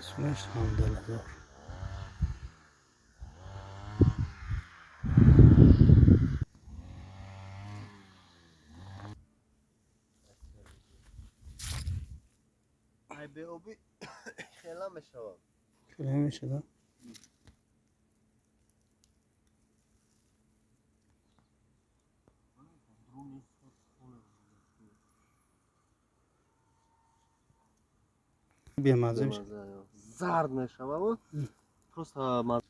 Сумаш 17 000. Ай, беобӣ хела мешавад. Хеле мешуда. Бемазза мешавад. Зард мешавад, просто.